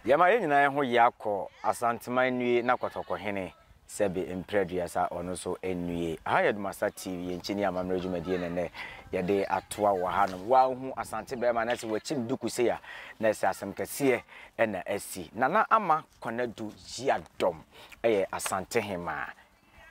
Yɛma yɛn nyinaa ho yea kɔ Asanteman nnue na Kɔtɔkɔhene sɛbe mprɛ aduasa ɔno nso nnue. Aha yɛ Dumasa TV, yɛn kyini amammerɛ dwumadie na ɛnnɛ yɛde atoa wɔ hanom. Woahu Asante barima na sɛ wakyim duku sei a, na ɛsɛ asɛm kɛseɛ na asi. Nana Ama Konadu Yiadom yɛ Asantehemaa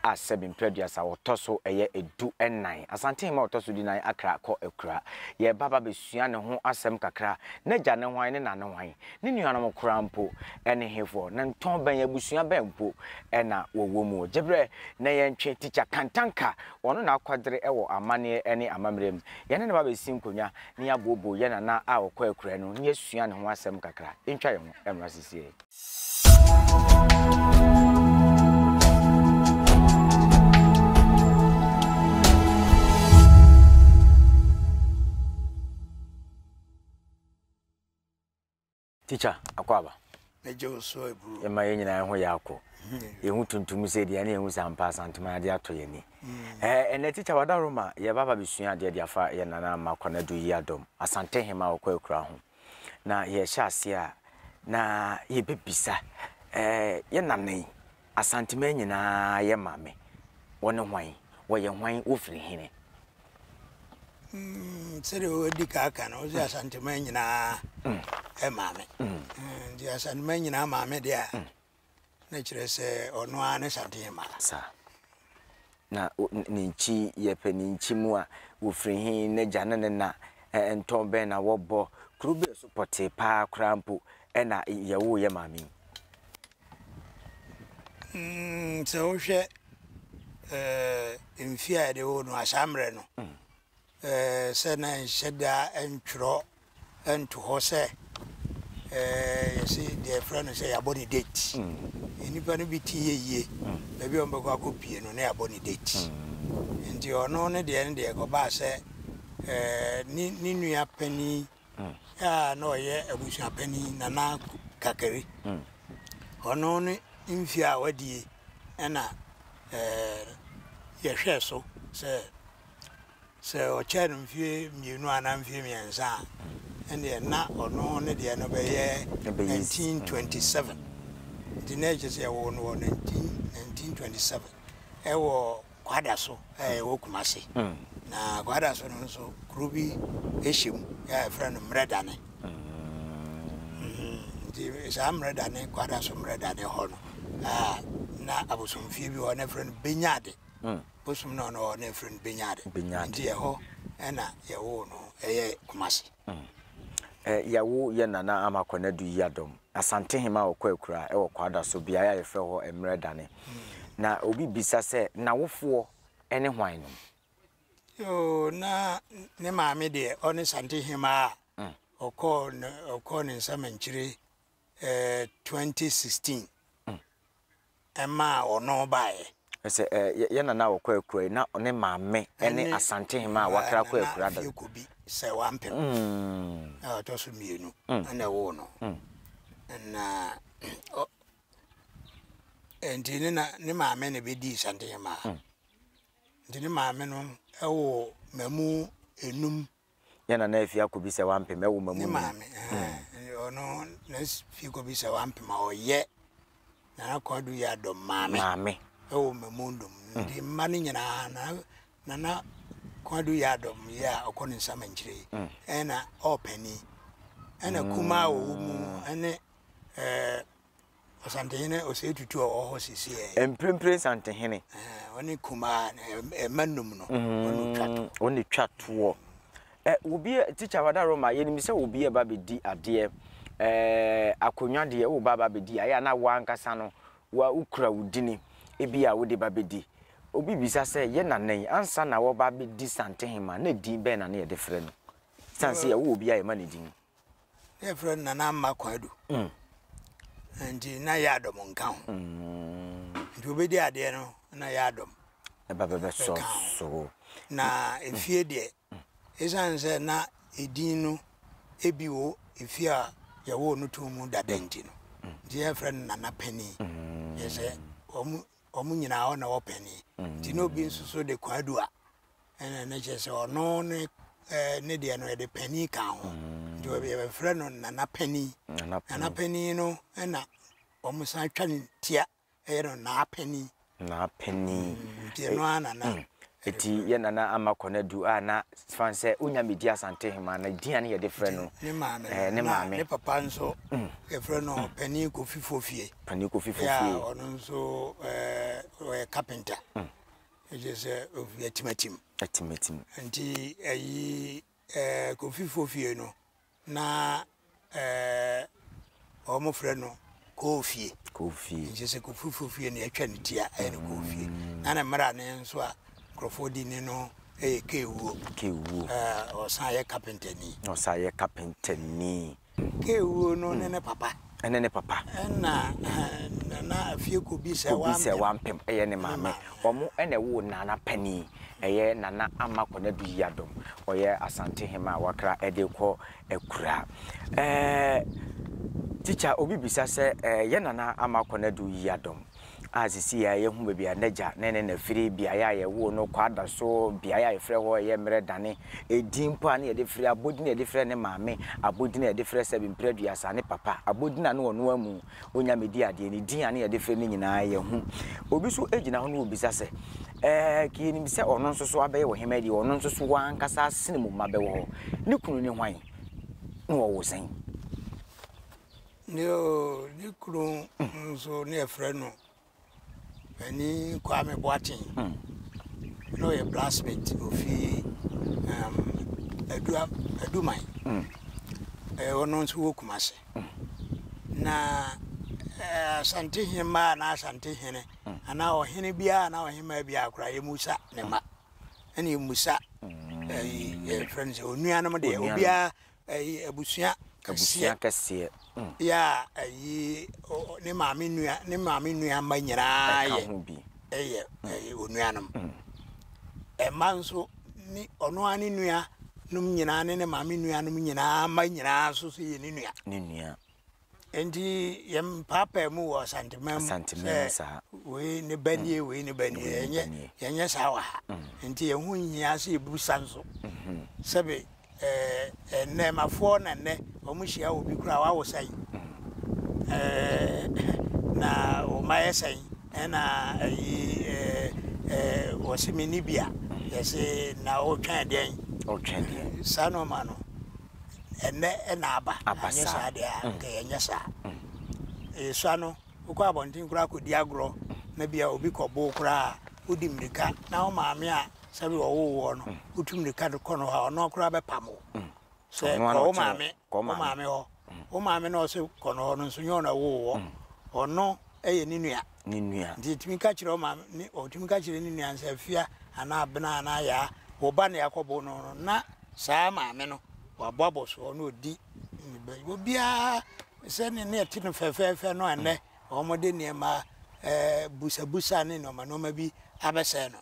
a sɛbe mprɛ aduasa ɔtɔ so ɛyɛ du nnan. Asantehene a ɔtɔ so du nan akra kɔ akura. Yɛreba aba abɛsua ne ho asɛm kakra. N'agya ne hwan, ne na ne hwan? Ne nuanom koraa mpo ne hefoɔ? Ne ntɔn bɛn, abusua bɛn mpo na wɔwɔ mu? Gyeberɛ na yɛntwe Tikya Kantanka, ɔno na akwadere wɔ amanneɛ ne amammerɛ mu. Yɛne no ba abɛsi nkonnwa na yɛabooboo yɛn nana a ɔkɔ akura no na yɛasua ne ho asɛm kakra. Yɛntwa yɛn ho mmra sisiei. Teacher, akwaaba. Megye wo so aburo. Yɛma yɛn nyinaa ho yɛ akɔ. Yɛhu tuntum sɛ deɛ ne yɛhu sɛ ampa Asantuma ade atɔ yɛn ani. Ɛɛ ɛnɛ teacher Wadaroma yɛba ba bɛsua adeɛ de afa yɛn nana ama Kwanadu Yiadom Asante hema a ɔkɔ akura ho. Na yɛhyɛ aseɛ a, na yɛbɛbisa, eh, yɛ nana yi, Asanteman nyinaa yɛ maame, wɔne hwan? Wɔyɛ hwan? Wɔfiri hene? Mm, sɛdeɛ wɔadi ka aka no, wosɛ Asanteman nyinaa mm. ɛ maame. Mm. Mm, nti Asanteman nyinaa maame deɛ a, mm. na kyerɛ sɛ ɔno ara ne Santehema. Saa. Na ne nkyi yɛpɛ ne nkyi mu a, wɔfiri he, n'agya ne ne na ntɔn bɛn na wɔbɔ, kuro bɛn so pɔtee paa koraa mpo na yɛwoo yɛ maame yi? Mm, sɛ wohwɛ eh, mfie a yɛde woo no a, saa mmerɛ no, mm. eh, sɛ na nhyɛ da ntwerɛ nto hɔ sɛ yɛse deɛ yɛfrɛ no sɛ yɛabɔ ne date. Nnipa no bi ti yɛ yie, baabi a wɔbɛkɔ akɔpie no na yɛabɔ ne date. Nti ɔno ne deɛ no deɛ kɔbaa sɛ ne ne nua panin a na ɔyɛ abusua panin Nana Kakari, ɔno ne mfie a wadie ɛna yɛhwɛɛ so sɛ Sɛ ɔkyɛɛ no mfeɛ mmienu anaa mfeɛ mmiɛnsa a, ɛnneɛ na ɔno ne deɛ no bɛyɛ 1927. Nti na ɛkyerɛ sɛ yɛwoo no wɔ 1927 ɛwɔ Kwadaso a ɛwɔ Kumasi. Na Kwadaso no nso kuro bi hyɛ mu a yɛfrɛ no Mmerɛdane. Nti saa Mmerɛdane, Kwadaso Mmerɛdane hɔ no a na abosomfie bi wɔ hɔ na yɛfrɛ no Benyade. Bosom no a ɔno na yɛfrɛ no Benyade. Benyade. Nti ɛhɔ na yɛwoo no, ɛyɛ Kumasi. Yɛwo yɛn nana Ama Kwanadu Yiadom, Asantehene a ɔkɔ akuraa wɔ Kwadaso, beaeɛ a yɛfrɛ hɔ Mmerɛdane. Na obi bisa sɛ, N'awofoɔ ne hwan nom? Yoo, na ne maame deɛ, ɔne Santehene a ɔkɔɔ ne, ɔkɔɔ ne nsamankyire 2016. Ɛmaa ɔno baeɛ. Sɛ ɛ yɛ nana a ɔkɔ akura yi na ne maame ne Asantehene a wakra kɔ akura da. Nana Afiekobi sɛ wampem a ɔtɔ so mmienu na ɛwoo no. Na nti ne na ne maame na bɛdii Santehene. Nti ne maame no woo mmamu enum. Yɛ nana Afie Akobi sɛ wampem ɛwo ma mu Ne maame ɛɛ ɔno na Afie Kobi sɛ wampem a ɔyɛ Nana Kwadu yɛ adɔm maame. Maame. Ɛwɔ mamu dom nti mma no nyinaa na Nana Kwadu yɛ adɔm yɛ a ɔkɔ ne nsa mankyire yi ɛna ɔɔpɛni ɛna kumaa wɔ mu ɛne ɛɛ Ɔsantehene Osei Tutu a ɔwɔ hɔ seesei yi. Mprempren Santehene. Ɔne kumaa mma num no, ɔne otwa toɔ. Ɔne twa toɔ. Ɛ obi tikya wada Roma yɛnim sɛ obi ɛba bɛdi adeɛ ɛɛ akonnwa deɛ woba ba bɛdi ayɛ a na wankasa no wa wokura wo dini ebi a wode ba bɛdi. Obi bisa sɛ yɛ nana yi ansa na wɔba bɛdi Santehema na din bɛn na ne yɛde frɛ no? Sane sɛ yɛwo obi a yɛma ne din. Na yɛfrɛ no Nana Amma Kwadu. Nti na yɛ adɔm nka ho. Nti obɛdi adeɛ no na yɛ adɔm. Ɛba bɛbɛsɔ so. Na efie deɛ, ɛsiane sɛ na edin no ebi wɔ efie a yɛwoo no too mu dada nti no, nti yɛfrɛ no Nana Panin. Yɛ sɛ wɔn wɔn nyinaa ɔna wɔ panin. Nti na obi nso so de Kwadu a, ɛna ne kyerɛ sɛ ɔno ne ne deɛ no yɛde panin ka ho. Nti yɛbɛfrɛ no Nana Panin. Nana Panin no na wɔsan twa ne tia ɛyɛ no Naa Panin. Naa Panin. Nti ɛno ara na na. Eti yɛ Nana Ama Konadu a na fan sɛ onya medi Asantehema na din a ne yɛde frɛ no. Ne maame no. Ne maame. Ne papa nso yɛfrɛ no Panin Kofi Fofie. Panin Kofi Fofie. Yeah, ɔno nso ɔyɛ carpenter. Ɛkyerɛ sɛ ofi Atimatim. Atimatim. Nti ɛyi Kofi Fofie no na ɛɛ wɔn frɛ no Koofie. Koofie. Nti sɛ Kofi Fofie no yɛtwa ne ti a ɛyɛ no Koofie. Na ne mmara ne nso a nkurɔfoɔ di ne no yɛ Keewuo. Keewuo. Ɛɛ ɔsan yɛ kapentani. Ɔsan yɛ kapentani. Keewuo no ne ne papa. Ɛne ne papa. Ɛna Nana Afie Kobi sɛ wampem. Kobi sɛ wampem ɛyɛ ne maame. Wɔn na ɛwoo Nana panin. Ɛyɛ Nana Ama Konadu Yiadom. Ɔyɛ Asante hema a wakra de rekɔ akura. Ɛɛ tikya obi bisa sɛ ɛɛ yɛ Nana Ama Konadu Yiadom a sisi a yɛhu baabi a n'agya ne ne na firi, beaeɛ a yɛwoo no, Kwadaso, beaeɛ a yɛfrɛ hɔ ɛyɛ Mmerɛ Dane, edin mpo a na yɛde frɛ, abodin a yɛde frɛ ne maame, abodin a yɛde frɛ sɛbe mprɛ aduasa ne papa, abodin a na ɔno amu ɔnya medi adeɛ, ne din a na yɛde frɛ no nyinaa yɛhu. Obi nso gyina hɔ na ɔbisa sɛ, ɛɛ, ka yɛnim sɛ ɔno nso so abɛyɛ ɔhemmaa deɛ, ɔno nso so ankasa asene mu mma bɛwɔ hɔ. Ne kunu ne hwan? Na ɔwo sɛn? Yoo, ne kunu nso ne yɛfrɛ no Panin Kwame Boateng. Na ɔyɛ blacksmith ofi um, Adua, Aduman. Eh, ɔno nso wɔ Kumase. Na eh, Asante hemmaa anaa Asante hene anaa ɔhene biara anaa ɔhemmaa biara koraa yɛmusa ne mma. Ɛne yɛmusa ɛyi yɛfrɛ no sɛ onuanom deɛ obiara ɛyi abusua kɛseɛ. Abusua kɛseɛ. Mm. Yɛ a ɛyi ne maame nua ne maame nua mma nyinaa yɛ. Ɛka ho bi. Ɛyɛ ɛyɛ onuanom. Mm. Ɛma nso ne ɔno ara ne nua nom nyinaa ne ne maame nuanom nyinaa mma nyinaa nso so yɛ ne nua. Ne nua. Enti yɛmpaapaa mu wɔ Asanteman mu sɛ wei ne ba nie, wei ne ba nie. Yɛnyɛ yɛnyɛ saa wɔ ha. Nti ɛho nhia sɛ yɛbusa nso. Sɛbe ɛɛ nnɛɛmafoɔ na nnɛ wɔn hyia obi koraa wawo sɛn? Ɛɛ na wɔn ayɛ sɛn? Ɛna ɛyi ɛɛ ɛɛ wɔsi me ni bi a yɛsi na ɔretwɛn deɛn? Ɔretwɛn deɛn? Saa nneɛma no. Ɛnnɛ na aba, anyɛ saa deɛ a, anka yɛnyɛ saa. Yɛsua no, wokɔ abɔnten koraa kɔdi agorɔ na bia obi kɔbo koraa a, wodi mmirika na wo maame a sɛbe ɔwoo woɔ no, wotu mmirika de kɔ no hɔ a, ɔno koraa bɛpam wo sɛ kɔ wo maame, wo maame hɔ. Wo maame na ɔse kɔ no hɔ no nso nyɛ ɔno na ɔwoo woɔ, ɔno yɛ ne nua. Ne nua. Nti ɛtumi ka kyerɛ wo maame, ne, ɔtumi ka kyerɛ ne nua no sɛ Afia anaa Abena anaa Yaa, wo ba na yɛakɔbo no no, na saa maame no wabɔ abɔsoɔ na ɔdi ne ba yi. Obiara sɛ ne ne ɛte no fɛfɛɛfɛ no a nnɛ wɔde nneɛma ɛɛ busabusa ne nneɛma nneɛma bi abɛsɛe no.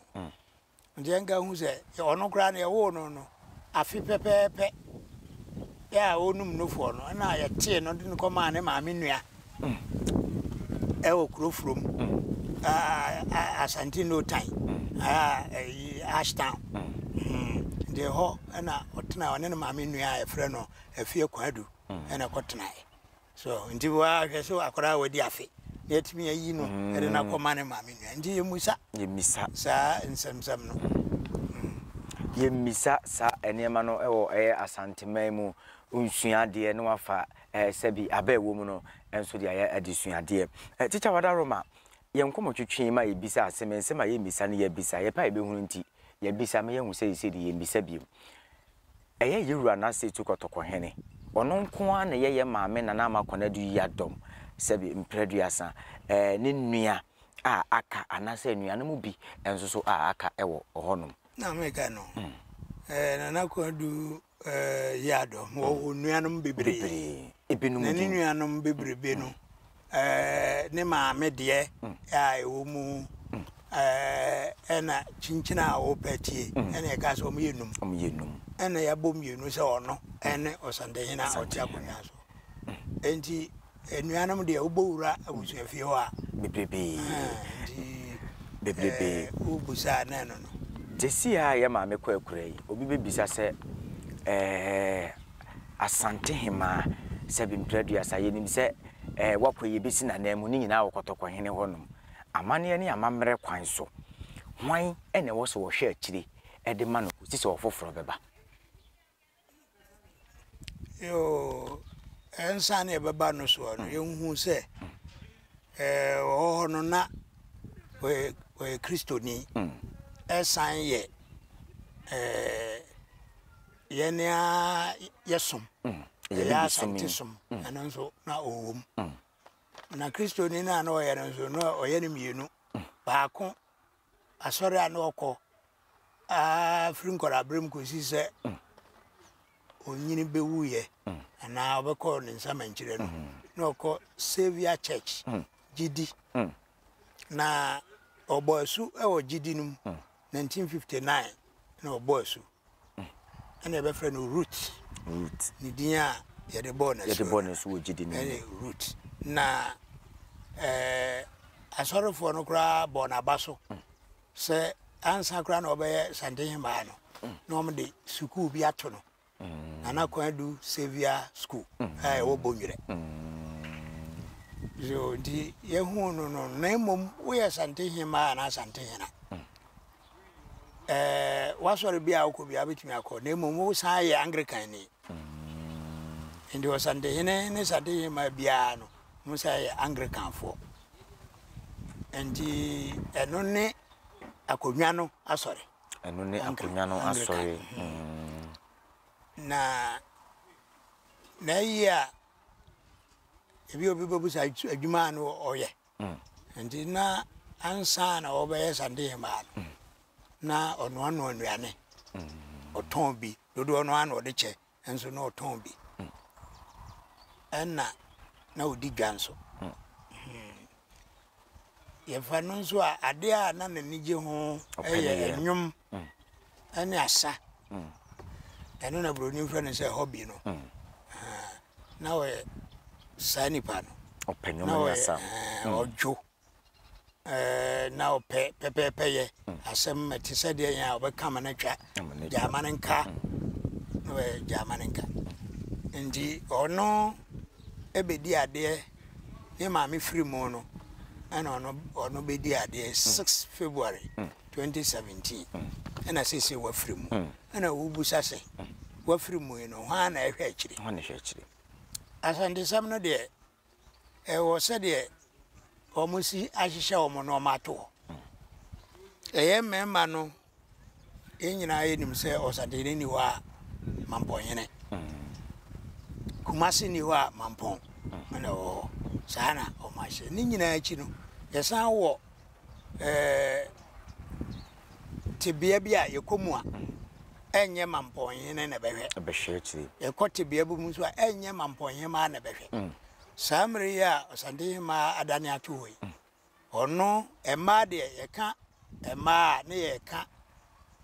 Nti yɛnka hu sɛ ɔno koraa no yɛwoo no no afe pɛpɛɛpɛ yɛ a ɔnum nofoɔ no ɛna yɛtee no de no kɔmaa ne maame nua ɛwɔ kuro furom Asante no tan ɛyi Ashtown nti ɛhɔ ɛna ɔtena ɔne ne maame nua a yɛfrɛ no Afie Kwadu ɛna ɛkɔtenaeɛ. So nti woahwɛ so akwadaa a wadi afe na yɛatumi ayi no de no akɔma ne maame nua nti yɛmmisa yɛmmisa saa nsɛmsɛm no. Yɛmmisa saa nneɛma no wɔ ɛyɛ Asanteman mu nsua adeɛ na wafa ɛɛ sɛbi aba ɛwɔ mu no nso de ayɛ adesuadeɛ. Tikya Wadaroma, yɛn nkɔmmɔtwetwe yi ma yɛbisa asɛm, nsɛm a yɛmmisa no yɛabisa, yɛpɛ a yɛbɛhunu nti yɛabisa ma yɛahu sɛ seesei deɛ yɛmmisa bio. Ɛyɛ yɛ wura Nase tu kɔtɔkɔ hene. Ɔno nko ara na ɛyɛ yɛ maame Nana Ama Konadu Yiadom, sɛbi mprɛduasa, ɛɛ ne nua a aka anaasɛ anuanom bi nso so a aka wɔ hɔnom. Na meka no, ɛɛ Nana Konadu ɛɛ Yiadom wɔ nuanom bebree. Bebree. Ebinom Na ne din. nuanom bebrebe no, ɛɛ ne maame deɛ a ɛwɔ mu ɛɛ ɛna kyinkyin a wɔpɛ tie ɛna ɛka sɛ wɔn yɛ num. Wɔn yɛ num. Ɛna yɛabɔ mmienu sɛ ɔno ɛne Ɔsantehene a ɔte akonnwa so. Enti anuanom deɛ wobɔ wura abusuafie hɔ a. Bebrebe. Nti Bebrebe. Wobusa a na ɛno no. Gyesi a yɛ maame kɔ akura yi, obi bɛbisa sɛ. Ɛɛ Asantehemaa, sɛbe mprɛ aduasa, yɛnim sɛ ɛɛ wakɔ yɛbɛsi n'ananmu, ne nyinaa wɔ Kɔtɔkɔhene hɔnom. Amanneɛ ne amammerɛ kwan so, hwan na ɛwɔ sɛ wɔhwɛ akyire de ma no kɔsi sɛ ɔfoforɔ bɛba? Yoo, ansa na yɛbɛba no soɔ no, yɛnhu sɛ ɛɛ wɔ hɔ no na ɔyɛ ɔyɛ Kristoni, ɛsan yɛ ɛɛ yɛn ara yɛsom, ɛyɛ Asante som, ɛno nso na ɔwɔ mu. Na Kristoni no a na ɔyɛ no nso, na ɔyɛ no mmienu. Baako, asɔre a na ɔkɔ ara firi nkwadaa-berɛ kɔsi sɛ ɔnyini bɛwuiɛ anaa ɔbɛkɔɔ ne nsamankyire no, na ɔkɔ Saviour Church, Gyidi. Na ɔbɔ asu wɔ Gyidi no mu, 1959 na ɔbɔ asu. Ɛna yɛbɛfrɛ no Ruth. Ruth. Ne din a yɛde bɔɔ no asu. Yɛde bɔɔ no asu wɔ gyidi no mu. Ɛne Ruth. Na ɛɛ asɔrefoɔ no koraa bɔɔ n'aba so sɛ ansa koraa na ɔbɛyɛ Santehemaa no, na wɔde sukuu bi ato no. Nana Kwadu Saviour School a ɛwɔ Bonwire. So nti yɛhuu no no, na mmom woyɛ Santehemaa anaa Santehena. Ɛɛ w'asɔre bi a wokɔ biara wobɛtumi akɔ, na mmom wosan yɛ Anglican ni. Nti Ɔsantehene ne Santehemaa biara no, wɔn san yɛ Anglicanfoɔ. Nti ɛno ne akonnwa no asɔre. Ɛno ne akonnwa no asɔre. Na na ayi a ebi obi bɛbusa adwuma a no ɔyɛ. Nti na ansa na ɔbɛyɛ Santehemaa no, na ɔnoanoa nnuane. Ɔtɔn bi, dodoɔ no ara na ɔde kyɛ, nso na ɔtɔn bi. Ɛna na ɔdi dwa nso. Yɛfa no nso a, adeɛ a na n'ani gye ho yɛ nnwom ne asa. Ɛno na buroni frɛ no sɛ hobby no. Na ɔyɛ saa nipa no. Ɔpɛ nnwom ne asa. Na ɔyɛ ɔdwo. Na ɔpɛ pɛpɛɛpɛyɛ. Asɛm ɛte sɛ deɛ yɛn a ɔbɛka ma no atwa. Gyaama no nka. Na ɔyɛ gyaama no nka. Nti ɔno ɛbɛdi adeɛ ne maame firi mu no ɛna ɔno ɔno bɛdi adeɛ 6 February 2017 ɛna seesei wafiri mu. Ɛna wobusa sɛ wafiri mu yi no hwan na ɛhwɛ akyire? Hwan na ɛhwɛ akyire? Asantesɛm no deɛ ɛwɔ sɛdeɛ wɔn si ahyehyɛ wɔn nneɛma ato hɔ. Ɛyɛ mmarima no yɛn nyinaa yɛnim sɛ Ɔsantehene nni hɔ a Mampɔnhene. Kumase nni hɔ a Mampɔn na ɛwɔ hɔ. Saa na wɔn ahyɛ. Ne nyinaa akyi no yɛsan wɔ ɛɛ tebea bi a yɛkɔ mu a ɛnyɛ Mampɔnhene na ɛbɛhwɛ. Ɛbɛhwɛ akyire. Yɛkɔ tebea bi mu nso a ɛnyɛ Mampɔnhemaa na ɛbɛhwɛ. Saa mmerɛ yi a Ɔsantehemaa adane ato hɔ yi, ɔno mmaa deɛ yɛka mmaa a ne yɛka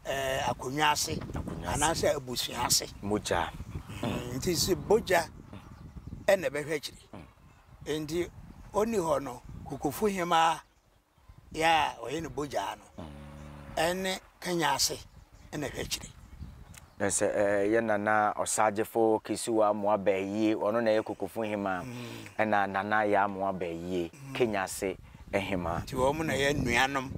ɛɛ akonnwa ase anaasɛ abusua ase. Mogya. Nti sɛ bogya ɛna ɛbɛhwɛ akyire. Nti ɔnni hɔ no, Kokofu hemaa yɛ a ɔyɛ ne bogyaa no ɛne Kenya ase na ɛhwɛ akyire. Na sɛ ɛyɛ Nana Ɔsagyefo Kisiwa Amoah Baayie, ɔno na ɛyɛ Kokofo Hemaa, ɛna Nana Yaa Amoah Baayie, Kenya ase Hemaa. Nti wɔn na ɛyɛ nuanom,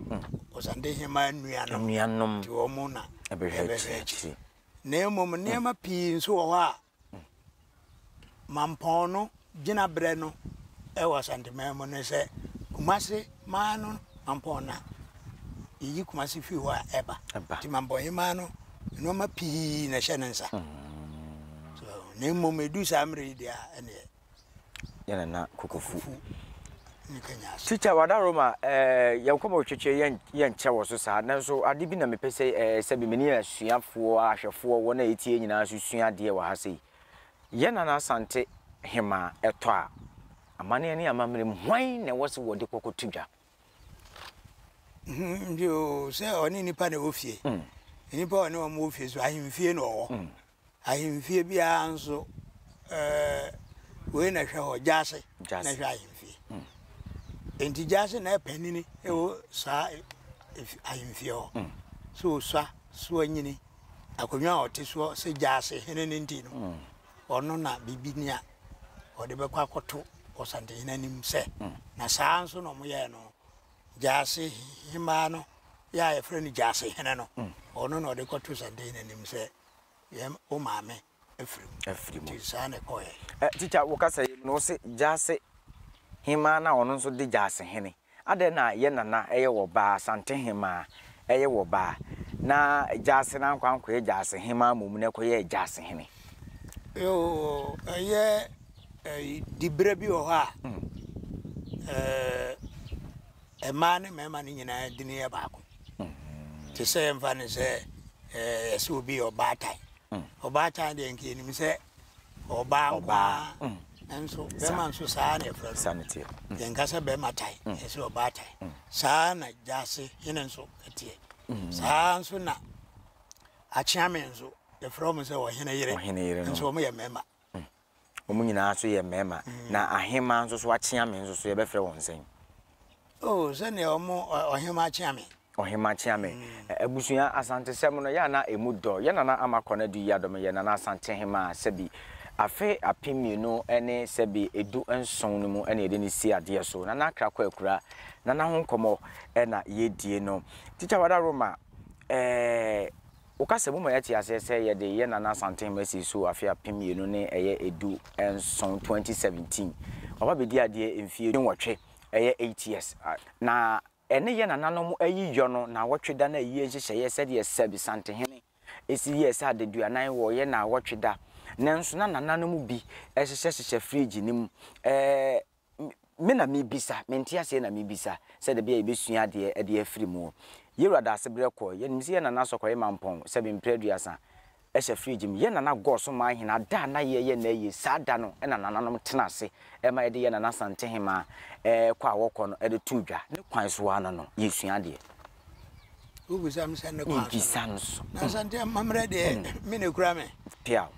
Ɔsante Hemaa nuanom. Nuanom. Nti wɔn na ɛbɛhwɛ akyire. Na mmom nneɛma pii nso wɔ hɔ a Mampɔn no gyinaberɛ no wɔ Asanteman mu ne sɛ Kumase man no Mampɔn na yɛyi Kumase firi hɔ a ɛba. Nti Mampɔn hemaa no nneɛma pii na ɛhyɛ ne nsa. So, na mmom ɛdu saa mmerɛ yi deɛ a ɛneɛ Yɛ nana Kokofu. Ne Kenya ase. Teacher Wadaroma, eh, yɛn nkɔmmɔ twetwe yɛn yɛnkyɛ wɔ so saa, nanso ade bi na mepɛ sɛ eh, sɛbi me ne asuafoɔ, ahwɛfoɔ, wɔn a yɛtie nyinaa nso sua adeɛ wɔ ha sei. Yɛn Nana Asante Hemaa ɛtɔ a, amanneɛ ne amammerɛ mu, hwan na ɛwɔ sɛ wɔde kɔkɔto dwa? Nti o, sɛ ɔne nnipa na ɛwɔ fie, nnipa a ɔne wɔn wɔ fie so, ahemfie na ɔwɔ. Ahemfie biara nso, ɛɛ, wei na ɛhwɛ hɔ, gyaase na ɛhwɛ ahemfie. Nti gyaase na ɛpanini ɛwɔ saa ahemfie hɔ. So osua, so anyini. Akonnwa a ɔte soɔ sɛ gyaase hene no nti no, ɔno na biribi ni a ɔde bɛkɔ akɔto Ɔsantehene anim sɛ, na saa nso na wɔyɛɛ no. Gyaase hemmaa no yɛ a yɛfrɛ no gyaase hene no, ɔno na ɔde kɔto Ɔsantehene anim sɛ, yɛn wo maame afiri mu. Afiri mu. Nti saa na ɛkɔeɛ. Ɛ, tikya, wo kasa yi mu no, wo se gyaase hemmaa no a ɔno nso de gyaase hene. Adɛn na yɛ nana yɛ wɔ baa, Asantehemaa yɛ wɔ baa, na Gyaase no ankɔ ankɔyɛ Gyaasehemaa mmom na ɛkɔyɛɛ Gyaasehene? Yoo, ɛyɛ ɛyi diberɛ bi wɔ hɔ a, ɛɛ mmaa ne mmarima no nyinaa dini yɛ baako. Te sɛ yɛmfa no sɛ ɛɛ yɛsɛ obi yɛ ɔbaatan. Ɔbaatan deɛ nka yɛnim sɛ ɔbaa nko ara nso bɛrima nso saa na yɛfrɛ no. Yɛnka sɛ bɛrima tan, yɛsɛ ɔbaa tan. Saa na gyaase hene nso teɛ. Saa nso na akyeame nso yɛfrɛ wɔn sɛ ɔhene yere nso wɔn yɛ mmarima. Wɔn nyinaa nso yɛ mmarima. Na ahemmaa nso so akyeame nso so yɛbɛfrɛ wɔn sɛn? Oh, sɛdeɛ wɔn ɔhemmaa kyeame. Ɔhemmaa kyeame. Abusua Asantesɛm no, yɛ a na ɛmu dɔ. Yɛ Nana Ama Konadu Yiadom yɛ Nana Asantehemaa sɛbi afe 2007 sɛbi no mu na yɛde no si adeɛ so. Nana Akra kɔ akura. Nana ho nkɔmmɔ na yɛredie no. Tikya Wada Roma, eh, Wo kasa mu ma yɛte aseɛ sɛ yɛde yɛ Nana Asantehene asi so afe 2017, 2017. Waba bɛdi adeɛ mfie dunwɔtwe, ɛyɛ eight years. Na ɛne yɛ nananom ayi yɔ no naawɔtwe da no ayie nhyehyɛeɛ sɛdeɛ Sɛbi Santehene si yɛɛ sɛ adaduanan wɔ yɛ naawɔtwe da. Nanso na nananom bi hyehyɛ hyehyɛ fridge no mu. Ɛɛ Me na mebisa, mente aseɛ na mebisa, sɛ dabi a yɛbɛsua adeɛ de afiri mu. Yɛwura Daasebrɛ kɔɔ, yɛnim sɛ yɛn nana Sɔkɔre Mampɔn, sɛbe mprɛ 30, hyɛ fridge mu. Yɛn nana Gɔɔ so maa hene da a na yɛyɛ n'ayie, saa da no na nananom tena ase ma yɛde yɛn nana Asantehemaa kɔ a wɔkɔ no de too dwa. Ne kwan so ara no no, yɛsua adeɛ. Wobisa me sɛ ne kwan so no. so. Na Asante amammerɛ deɛ, me na ɛkura me. Piaw.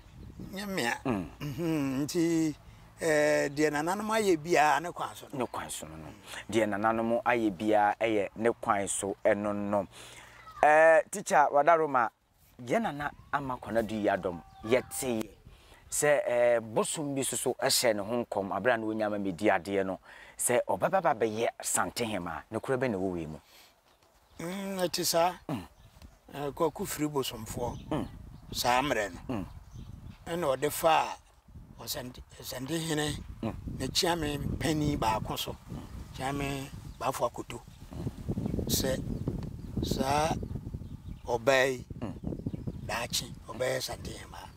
Nyɛ mea. Nti Ɛɛ, deɛ nananom ayɛ biara ne kwan so no. Ne kwan so no no. Deɛ nananom ayɛ biara yɛ ne kwan so no no. Ɛɛ, tikya Wadaroma, yɛn nana ama Kwanadu Yiadom, yɛteeɛ sɛ ɛɛ bosom bi soso hyɛɛ ne ho nkɔm aberɛ a na ɔnya ama medi adeɛ no sɛ ɔbɛba ba bɛyɛ Santehemaa. Nokorɛ bɛn na ɛwɔ wei mu? Mm, ɛte saa. Mm. Kwaku firi bosomfoɔ mm. saa mmerɛ no. Mm. Ɛna ɔde faa Ɔsantehene mm. ne kyeame panin baako so, kyeame Bafo Akoto, sɛ saa ɔbaa yi mm. daakye ɔbɛyɛ Santehemaa.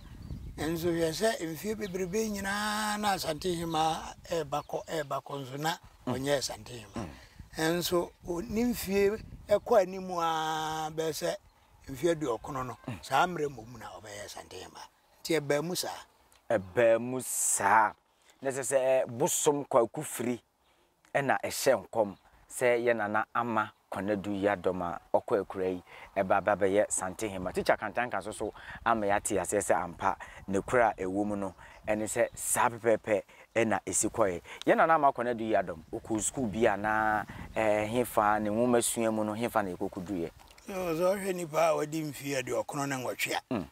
Nso hwɛ sɛ mfie bebrebe nyinaa na Asantehemaa ɛreba kɔ ɛreba kɔ nso na ɔnyɛɛ Santehemaa. Nso ne mfie kɔ anim ara bɛyɛ sɛ mfie aduɔkono no, saa mmerɛ mmom na ɔbɛyɛɛ Santehemaa. Nti ɛbaa mu saa. Ɛbaa mu saa. Na ɛsɛ sɛ bosom Kwaku Firi na ɛhyɛ nkɔm sɛ yɛ nana ama Kwanadu Yiadom a ɔkɔ akura yi ɛba ba bɛyɛ Santehemaa. Tikya Kantanka nso so ama yɛate aseɛ sɛ ampa ne kura a ɛwɔ mu no ɛne sɛ saa pɛpɛɛpɛ na ɛsi kɔeɛ. Yɛn nana ama Kwanadu Yiadom, ɔkɔɔ sukuu bi anaa ɛhefa, ne nwomasua mu no hefa na ɛkɔkɔduruiɛ? Sɛ wohwɛ nipa a wadi mfeɛ 98 a,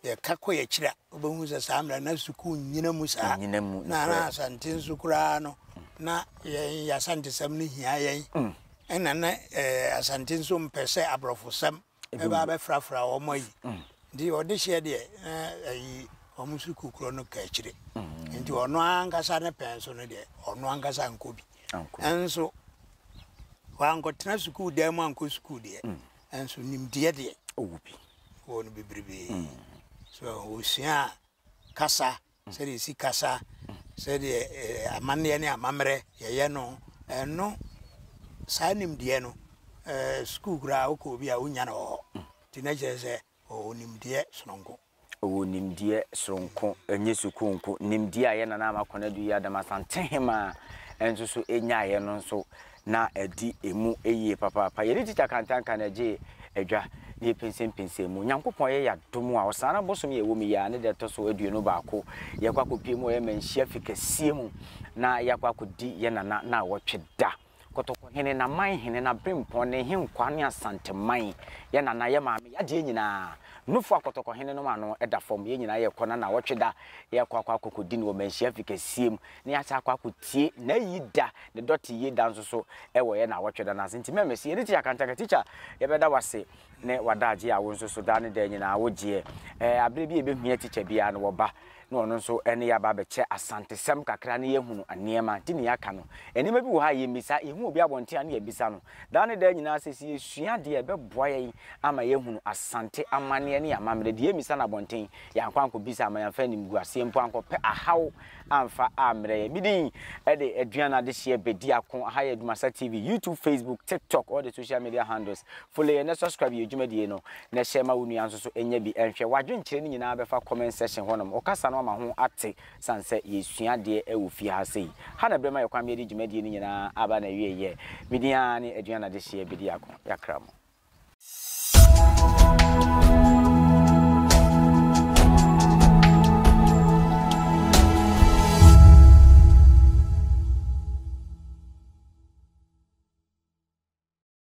Yɛka kɔ yɛn akyiri a, wobɛhu sɛ saa mmerɛ na sukuu nnyina mu saa. Nnyina mu, Na na Asante nso koraa no, na yɛn Asantesɛm no hia yɛn. Mm. Ɛna na eh, Asante nso mpɛ sɛ aborɔfosɛm bɛba abɛfrafra wɔn ayi. Mm. Nti ɔde hyeɛ deɛ na ayi wɔn sukuu korɔ no ka akyire. Mm. Nti ɔno ankasa ne pɛn so no deɛ, ɔno ankasa nkɔ bi. Nso wankɔtena sukuu dan mu ankɔ sukuu deɛ, nso nimdeɛ deɛ. Ɔwɔ bi. wɔ no bebrebe. So wɔsuaa kasa, sɛdeɛ yɛsi kasa, sɛdeɛ eh, amanneɛ ne amammerɛ yɛyɛ no, ɛno saa nimdeɛ no eh, sukuu koraa wokɔ obi a wonya no wɔ hɔ. Nti na kyerɛ sɛ ɔwɔ nimdeɛ sononko. Ɔwɔ nimdeɛ soronko, ɛnyɛ sukuu nko. Nimdeɛ a yɛn Nana Ama Konadu Yiadom Asantehemaa nso so nyaeɛ no nso na ɛdi emu yie papaapa. Yɛne Tikya Kantanka na ɛgyee adwa na yɛpɛnsɛmpɛnsɛɛ mu. Nyankopɔn yɛ yɛn adom a, Ɔsana bosome a ɛwɔ mu yi ara ne da ɛtɔ so 21, yɛkɔ akɔpue mu wɔ yɛn manhyia fi kɛseɛ mu na yɛakɔ akɔdi yɛn nana naawɔtwe da. Kɔtɔkɔhene, N'amanhene, N'aberempɔn, Ne Nhenkwaa ne Asanteman, yɛn nana, yɛn maame, yɛn adeɛ nyinaa. Nofo akɔtɔkɔhene nom ano da fam. Yɛn nyinaa yɛkɔ na nawɔtwe da yɛkɔ akɔ akɔkɔdi no wɔ Manhyia fi kɛseɛ mu na yɛasan akɔ akɔtie n'ayi da, ne dɔte yie da nso so wɔ yɛn nawɔtwe da no ase. Nti mɛmɛsi yɛne Tikya Kantanka. Tikya, yɛbɛda wo ase ne w'adagyeɛ a wo nso so daa ne daa nyinaa wogyeɛ. Ɛɛ aberɛ bi a yɛbɛhia tikya biara no wɔba na ɔno nso ne yɛn aba abɛkyɛ Asantesɛm kakra na yɛahunu nneɛma nti na yɛaka no. Nneɛma bi wɔ hɔ a yɛmmisa, yɛhu obi abɔnten a na yɛabisa no. Daa ne daa nyinaa sɛ sɛ yɛsua adeɛ a ɛbɛboa yɛn ama yɛahunu Asante amanneɛ ne amammerɛ. Deɛ yɛmmisa no abɔnten, yɛankɔ ankɔbisa ama yɛamfa animguaseɛ mpo ankɔpɛ ahaw amfa ammrɛ yɛn. Me din de Aduan Adehyeɛ Bediako. Aha yɛ Adumasa TV, YouTube, Facebook, TikTok, all the social media handles. Follow yɛn na subscribe yɛn dwumadie no na hyɛ ma wo nua nso so nya bi nhwɛ. W'adwenkyerɛ no nyinaa bɛfa comment section hɔnom. Wo kasa no ama ho ate sane sɛ yɛsua adeɛ wɔ fie ha sei. Ha na berɛ ma yɛ kwan ma yɛde dwumadie no nyinaa aba n'awieɛ. Me din ara ne Aduan Adehyeɛ Bediako. Yɛakra mo.